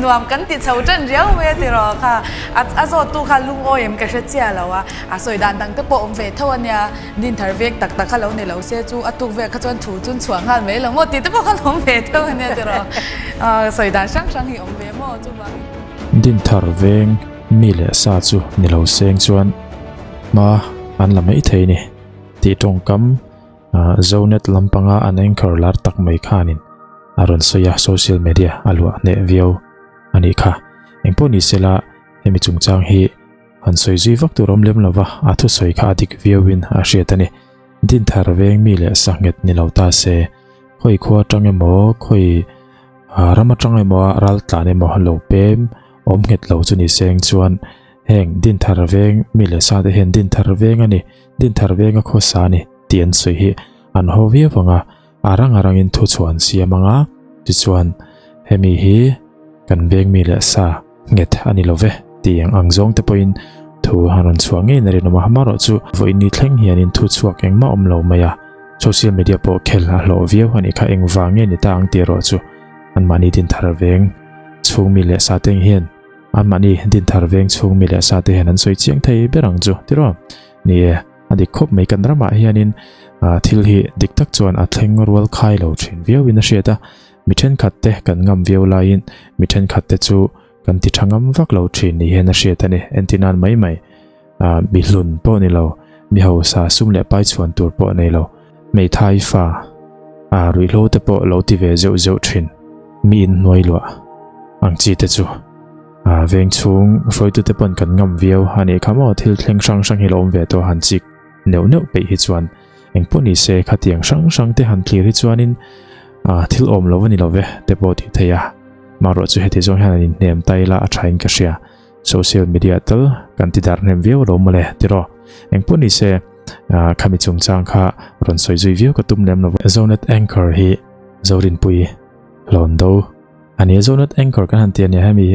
Nuam kan ti chho tan riau mai a tiraw kha a zawttu kha lungawi em ka hre chiah lo a, a sawi dan dang te pawh awm ve tho a nia, Dinthar vek tak tak kha lo ni lo se chu a tuk vel kha chuan thu chun chhuah nghal mai lo maw tih te pawh kha awm ve tho a nia tiraw, sawi dan hrang hrang hi awm ve maw chuvangin. Dinthar veng mi leh sa chu ni lo seng chuan hma an la mai thei ni tih tawngkam Zonet lampanga an anchor lar tak mai khanin a rawn sawi a, social media a luah hneh viau a nih kha. Engpawh ni sela hemi chungchang hi han sawi zui vak tur awm lem lova a thusawi kha a dik viauin a hriat a ni. Dinthar veng mi leh sanghet ni lo ta se, khawi khua atang emaw, khawi ram atang emaw a ral tlan emaw lo pem awm nghet lo chu ni seng chuan heng Dinthar veng mi leh sa te hian Dinthar veng a ni, Dinthar venga khawsa a ni tih an sawi hi an haw viau ang a. A rang a rangin thu chhuah an siam ang a, tichuan hemi hi kan veng mi leh sa nghet a ni lo ve tih ang ang zawng te pawhin thu han rawn chhuah ngei na rinawm a, amaherawh chu vawiin thleng hianin thu chhuak engmah awm lo mai a, social media pawh khel a hlawh viau a nih kha engvang nge ni ta ang tih erawh chu anmahni dinthar veng chhung mi leh sa te hian anmahni dinthar veng chhung mi leh sa te hian an sawi chiang thei ber ang chu tiraw ni e. A dik khawp mai kan ramah hianin thil hi dik tak chuan a thleng rual khai lo thin viauin a hriat a, mi thenkhat te kan ngam viau laiin mi thenkhat te chu kan ti tha ngam vak lo thin ni hian a hriat a ni. Entir nan mai mai mi hlun pawh ni lo, mi hausa sum leh pai chhuan tur pawh nei lo, hmeithai fa ruihhlo te pawh lo ti ve zeuh zeuh thin, mi inhnuai luah ang chi te chu. A veng chhung hruaitute pawn kan ngam viau a nih kha maw thil thleng hrang hrang hi lo awm ve tawh han chik neuh neuh peih hi chuan engpawh ni se khatiang hrang hrang te han thlir hi chuanin a thil awm lo a ni lo ve te pawh tih theih a marawh chu heti zawng hian an inhnem ta ila a thain ka hria social media tal kan ti dar hnem viau lo mawle tiraw engpawh ni se khami chungchang kha rawn sawi zui viau ka tum lem lo Zonet anchor hi Zorinpui Hlawndo A nia Zonet anchor kan han ti a nia hemi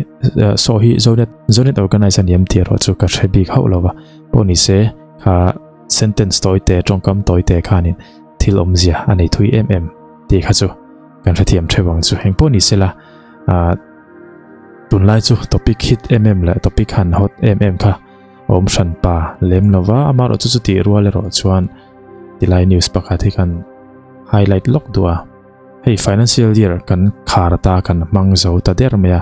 saw hi Zonet Zonet organize a niam tih erawh chu ka hre bik hauh lova pawh ni se kha sentence tawi te tawngkam tawi te khanin thil awmzia a nei thui em em tih kha chu kan hrethiam theuh ang chu engpawh ni sela tunlai chu topic hit em em leh topic han hot em em kha awm hran pa lem lova amaherawh chu chutih rual erawh chuan tilai news pakhat hi kan highlight lawk duh a. Hei financial year kan khar ata kan hmang zo ta der mai a,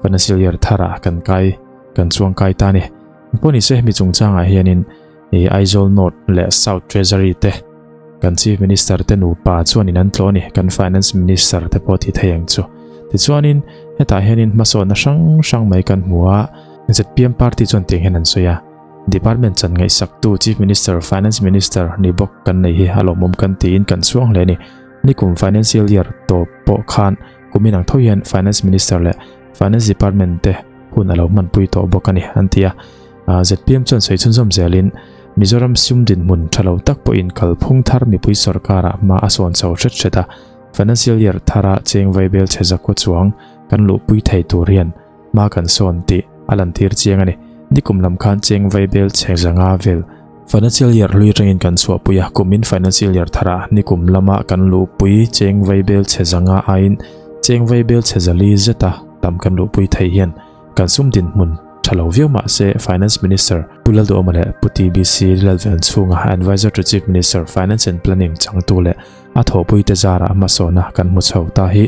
financial year tharah kan kai kan chuang kai ta a ni. Engpawh ni se hemi chungchangah hianin ih Aizawl North leh South Treasury te kan Chief Minister te nupa chuanin an tlawh a ni, kan Finance Minister te pawh tih theih ang chu. Tichuanin hetah hianin hmasawnna hrang hrang mai kan hmu a, zpm party chuan tiang hian an sawi a, Department chan ngaihsaktu Chief Minister, Finance Minister ni bawk kan nei hi a lawmawm kan tiin kan chhuang hle a ni. Nikum Financial Year tawp pawh khan kumin ang tho hian Finance Minister leh Finance Department te hun a lo hmanpui tawh bawk a ni, an ti a. Zpm chuan sawi chhunzawm zelin Mizoram sum dinhmun tha lo tak pawhin kalphung thar mipui sorkarah hma a sawn chho hret hret a, Financial Year thara cheng vaibel chhe zakua chuang kan luhpui thei tur hian hma kan sawn tih a lantir chiang a ni. Nikum lam khan cheng vaibel chhe zanga vel Financial Year hlui atangin kan chhuahpui a, kumin Financial Year tharah nikum lama kan luhpui cheng vaibel chhe zanga aiin cheng vaibel chhe zali zeta tam kan luhpui thei hian kan sum dinhmun tha lo viau mah se Finance Minister Pu Lalduhawma leh Pu TBC Lalven chhunga Adviser to Chief Minister Finance and Planning changtu leh a thawhpuite zarah hmasawna kan hmu chho ta hi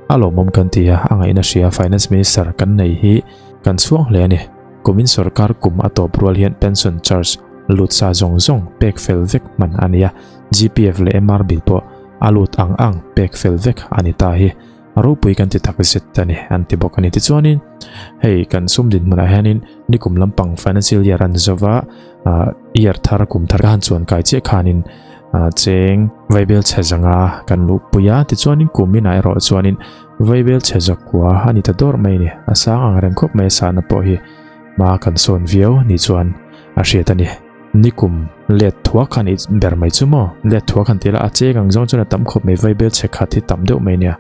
A lawmawm kan ti a, a ngaihna hria Finance Minister kan nei hi kan chhuang hle a ni. Kumin sorkar kum a tawp rual hian pension charge lut sa zawng zawng pek fel vek hman a ni a, GPF leh MR bill pawh a lut ang ang pek fel vek a ni ta hi a ropui kan ti tak zet a ni an ti bawk a ni. Tichuanin hei kan sum dinhmunah hianin nikum lampang financial year an zova year thar kum thar ka han chuan kai chiah khanin Cheng vaibel chhe zanga kan luhpui a, tichuanin kuminah erawh chuanin vaibel chhe zakua a ni ta dawrh mai a ni. A sang ang reng khawp mai a sahna pawh hi hma kan sawn viau ni chuan a hriat a ni. Nikum let thuak khan i ber mai chu maw? Let thuak han ti ila a cheng ang zawng chuan a tam khawp mai, vaibel chhe khat hi tam deuh mai a nia.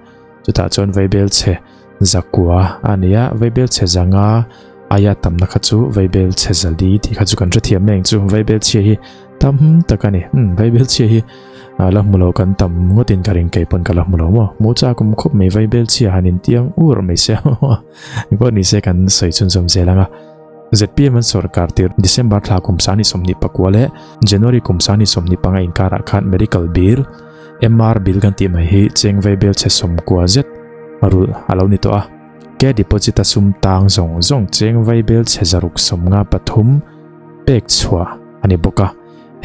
Chutah chuan vaibel chhe zakua a ni a, vaibel chhe zanga aia tamna kha chu vaibel chhe zali tih kha chu kan hrethiam mai ang chu. Vaibel chhia hi tam tak a ni. Umm vaibel chhia hi A la hmu lo kan tam ngawtin ka ring kei pawn ka la hmu lo maw. Hmuh chak awm khawp mai vaibel chhia han intiang ur mai se engpawh ni se kan sawi chhunzawm zel ang a. Zpm an sawrkar tir December thla kum sani 24 leh January kum sani 25 inkarah khan medical bill, MR bill kan tih mai hi cheng vaibel chhe 90 zet rulh a lo ni tawh a. Ke deposit a sum tang zawng zawng cheng vaibel chhe 653 pek chhuah a ni bawk a.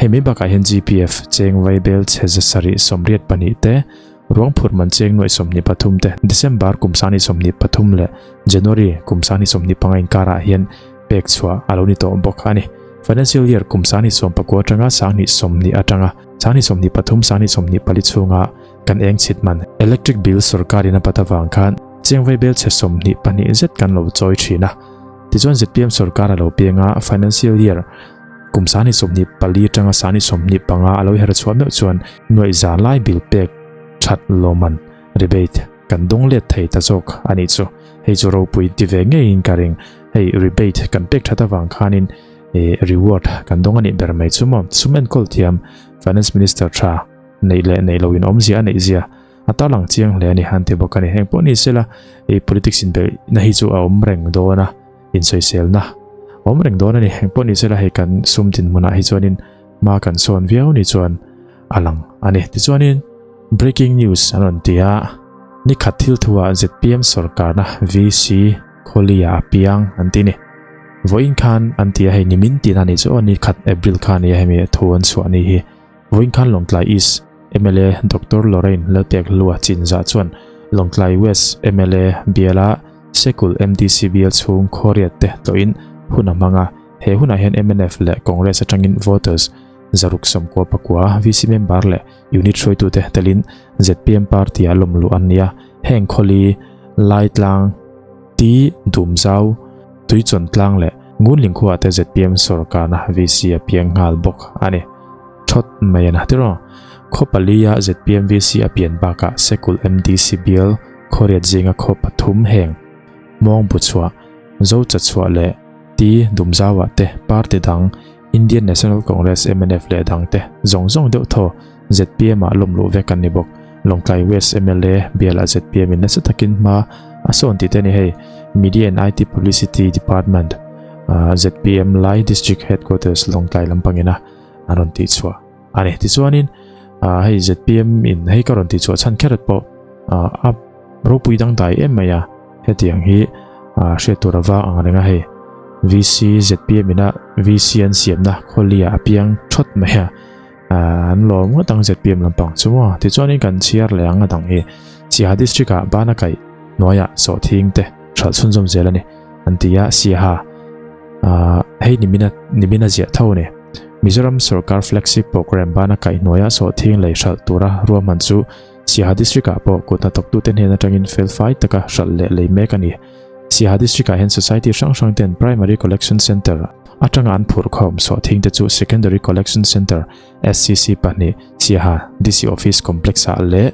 Hei mai bakah hian GPF cheng vaibel chhe 782 te, ruang phurh man cheng nuaih 23 te December kum 2023 leh January kum 2025 inkarah hian pek chhuah a lo ni tawh bawk a ni. Financial Year kum 2019 atanga 2020 atanga 2023 2024 chhunga kan eng chhit man electric bill sorkarin a pat avang khan cheng vaibel chhe 22 zet kan lo chawi thin a. Tichuan zpm sorkar a lo piang a, Financial Year Kum 24 atanga 25 a lo her chhuah meuh chuan nuaih za lai bill pek that lawman, rebate, kan dawng let thei ta zawk a nih chu. Hei chu ropui ti ve ngeiin ka ring. Hei rebate kan pek that avang khanin reward kan dawng a nih ber mai chu maw. Sum enkawl thiam Finance Minister tha neih leh neih loin awmzia a neih zia a tarlang chiang hle a ni han ti bawk a ni. Heng pawh ni sela politics inbeihna hi chu a awm reng dawn a. Insawiselna awm reng dawn a ni. Engpawh ni sela hei kan sum dinhmunah hi chuanin hma kan sawn viau ni chuan a lang a ni. Tichuanin breaking news an rawn ti a, ni khat thil thuah zpm sawrkarna VC Khawlia a piang an ti ni. Vawiin khan an ti a, hei nimin tihna ni chu aw, ni khat April kha a ni a hemi thu an chhuah ni hi. Vawiin khan Lawngtlai East mla Doctor Lorraine Lalpekhlua Chinzah chuan Lawngtlai West mla biala Sekul MDC bial chhung Khawriat te tlawhin hun a hmang a, he hunah hian mnf leh Congress atangin voters 699 VC member leh unit hruaitute telin zpm party-ah lawmluh an ni a, heng khawli, Laitlang, Ti, Dumzau, Tuichawntlang leh Ngunling khuaah te zpm sawrkarna VC a piang nghal bawk a ni. Thawt mai a na tiraw? Khaw palia zpm VC a pian bakah Sekul MDC bial Khawriat zinga khaw pathum heng Mawng Buchhuah, Zochachhuah leh Ti Dumzauah te party dang Indian National Congress, mnf leh dang te zawng zawng deuh thaw zpm ah lawm luh vek an ni bawk. Lawngtlai West mla bialah zpm in nasa takin hma a sawn tih te a ni hei. Media and IT Publicity Department zpm Lai District Headquarters Lawngtlai lampangin a an rawn tih chhuah a ni. Tichuanin hei zpm in hei ka rawn tih chhuah chhan kher pawh a ropui dangdai em mai a, hetiang hi hriat tur a vang ang reng a hei. VC zpm ina VC an siamna khawlia a piang thawt mai a, an lawm ngawt ang zpm lampang chu maw. Tichuanin kan chhiar leh ang a dang hi Siaha district ah bana kaih hnuaiah sawhthing te hralh chhunzawm zel a ni an ti a, Siaha hei nimina nimina ziah tho a ni. Mizoram sorkar flagship program bana kaih hnuaiah sawhthing lei hralh tura ruahman chu Siaha District ah pawh kut hnathawktute hnen atangin felfai taka hralh leh lei mek a ni. Siaha District ah hian Society hrang hrang ten Primary Collection Centre atanga an phurh khawm sawhthing te chu Secondary Collection Centre, SCC, pahnih Siaha DC Office Complex ah leh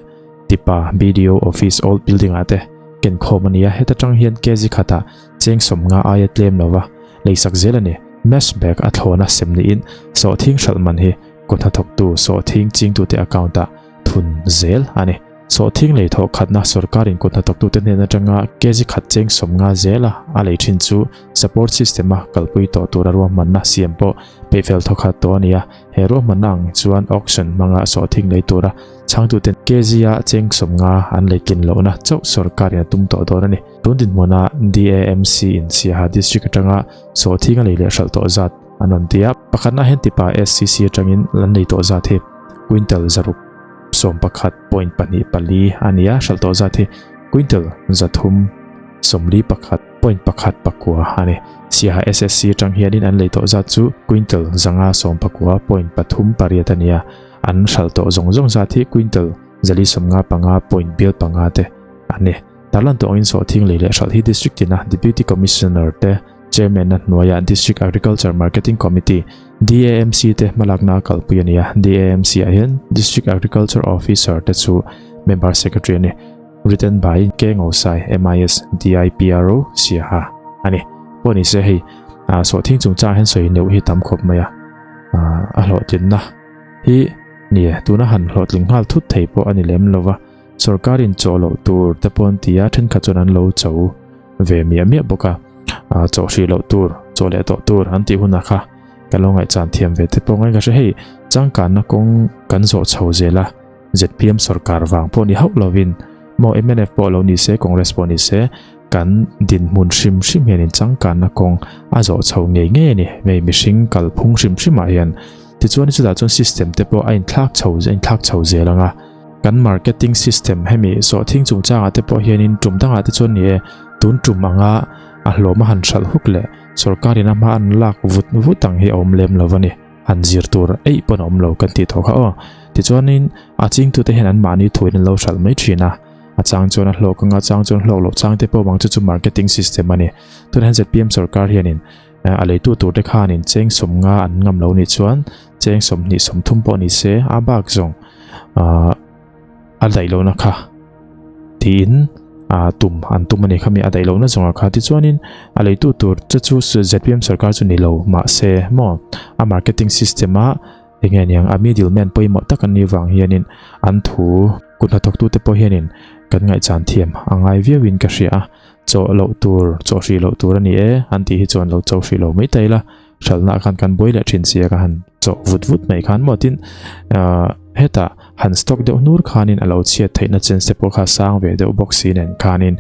Tipa BDO Office Old Building ah te ken khawm a ni a, heta tang hian kg khatah cheng 50 aia tlem lova leisak zel a ni. Mesh bag a thlawna sem niin sawhthing hralh man hi kut hnathawktu sawhthing chingtute account ah thun zel a ni. Sawhthing lei thawh khatna sorkarin kut hnathawktute hnen atanga kg khat cheng 50 zela a lei thin chu support system a kalpui tawh tura ruahmanna siam pawh peihfel thawkhat tawh a ni a. He ruahmanna ang chuan auction hmanga sawhthing lei tura chhangtuten kg a cheng 50 an lei tlin lohna chauh sorkarin a tum tawh dawn a ni. Tun dinhmuna DAMC in Siaha district atanga sawhthing a lei leh hralh tawh zat an rawn ti a. Pakhatna hian tipa SCC atangin an lei tawh zat hi quintal 611.24 a ni a, hralh tawh zat hi quintal 341.19 a ni. Siaha SSC atang hianin an lei tawh zat chu quintal 519.38 a ni a, an hralh tawh zawng zawng zat hi quintal 455.5 te a ni. Tarlan tawh angin sawhthing lei leh hralh hi District tina Deputy Commissioner te Chairman a hnuaiah District Agriculture Marketing Committee, DAMC, te hmalakna a kalpui a ni a. DAMC ah hian District Agriculture Officer te chu Member Secretary a ni. Written by K Ngosai, MIS, DIPRO, Siaha a ni. Pawh ni se hei sawhthing chungchang hian sawi neuh hi tam khawp mai a, a hlawhtlinna hi. Ni e, tuna han hlawhtling nghal thut thei pawh a ni lem lo va, sorkarin chaw loh tur te pawh an ti a, thenkhat chuan an lo cho ve miah miah bawk a, chaw hrih loh tur, chaw leh tawh tur an tih hunah kha ka lo ngaihchan thiam ve te pawh ngai ka hre. Hei, changkanna kawng kan zawh chho zel a, zpm sorkar vang pawh ni hauh lovin maw mnf pawh lo ni se, Congress pawh ni se, kan dinhmun hrim hrim hianin changkanna kawng a zawh chho ngei ngei a ni. Hei mihring kalphung hrim hrimah hian tichuan chutah chuan system te pawh a inthlak chho a inthlak chho zel ang a. Kan marketing system hemi sawhthing chungchangah te pawh hianin tum dangah te chuan ni e, tun tum anga a hlawm a han hralh huk leh sorkarin a hma an lak vut vut ang hi a awm lem lo a ni. Han zir tur eih pawn a awm lo kan tih tawh kha aw. Tichuanin a chingtute hian anmahni thuin an lo hralh mai thin a. A chang chuan a hlawk anga chang chuan hlawk loh chang te pawh awm ang chu chu marketing system a ni. Tunah hian zpm sorkar hianin a leitu tur te khanin cheng sawmnga an ngam lo nih chuan cheng 20 30 pawh ni se a bak zawng a daih lohna kha tiin a tum an tum a ni khami a daih lohna zawnga kha tichuanin a leitu tur chu chu zpm sorkar chu ni lo mahse maw a marketing system a Enge aniang a middle man pawimawh tak an nih vang hianin an thu kut hnathawktute pawh hianin kan ngaihchan thiam a ngai viauin ka hria a, chawh loh tur, chawh hrih loh tur a ni e an tih hi chuan lo cho hrih lo mai ta ila, hralhna khan kan buai leh thin sia ka han chawh vut vut mai khan maw tin ahh hetah han stock deuh hnur khanin a lo chhiat theihna chance te pawh kha sang ve deuh bawk si nen khanin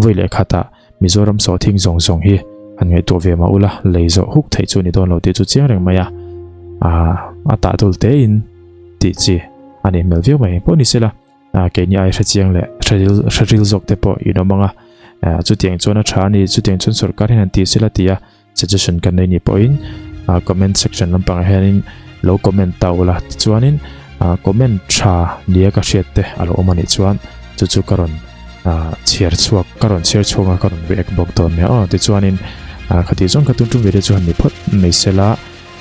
vawi leh khatah Mizoram sawhthing zawng zawng hi han ngaihtuah ve mah ula, lei zawh huk theih chu ni dawn lo tih chu chiang reng mai a, aah a tah dul te in tih chi a nih hmel viau mai pawh ni sela, aah keini ai hre chiang leh hre ril hre ril zawk te pawh in awm ang a, aah chutiang chuan a tha a ni, chutiang chuan sorkar hian han ti sela ti a suggestion kan nei nih pawhin aah comment section lampangah hianin lo comment ta ula tichuanin aah comment tha nia ka hriat te a lo awm a nih chuan chu chu ka rawn aah chhiar chhuak ka rawn chhiar chhuak a ka rawn react bawk dawn nia aw tichuanin aah khati zawng kha tun tum video chu han ni phawt mai sela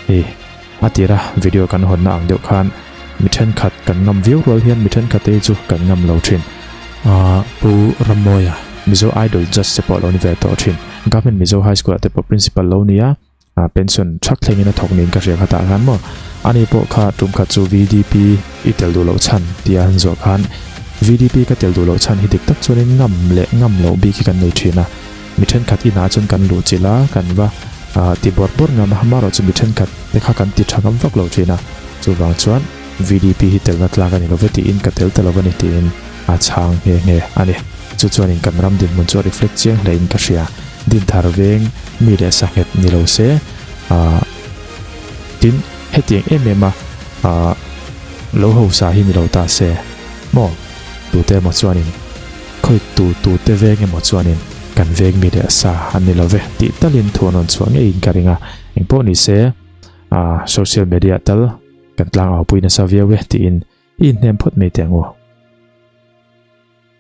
hei a tira video kan hawnna ang deuh khan mi thenkhat kan ngam viau rual hian mi thenkhat te hi chu kan ngam lo thin. Aah Pu Rammawia Mizo Idol judge te pawh lo ni ve tawh thin. Government Mizo High School ah te pawh principal lo ni a, ah pension thak thlengin a thawk niin ka hria kha tah khan maw. Ani pawh kha tum khat chu VDP i tel duh loh chhan tia an zawh khan VDP ka tel duh loh chhan hi dik tak chuanin ngam leh ngam loh bik hi kan nei thin a. Mi thenkhat inah chuan kan luh chilh a, kan va ah ti bawrh bawrh ngam a, amaherawhchu mi thenkhat te kha kan ti tha ngam vak lo thin a. Chuvang chuan VDP hi telna tlak a ni lo ve tiin ka tel ta lo a ni tiin a chhang nghe nghe a ni. Chu chuanin kan ram dinhmun chu a reflect chiang hle in ka hria. Dinthar veng mi leh sanghet ni lo se ah tin hetiang em em a ah lo hausa hi ni lo ta se maw tute emaw chuanin khawi tu tute veng emaw chuanin kan veng mi leh sa an ni lo ve tih talin thu an rawn chhuah ngeiin ka ring a. Engpawh ni se ah social media tal kan tlangau pui nasa viau e tiin i inhnem phawt mai teh ang u.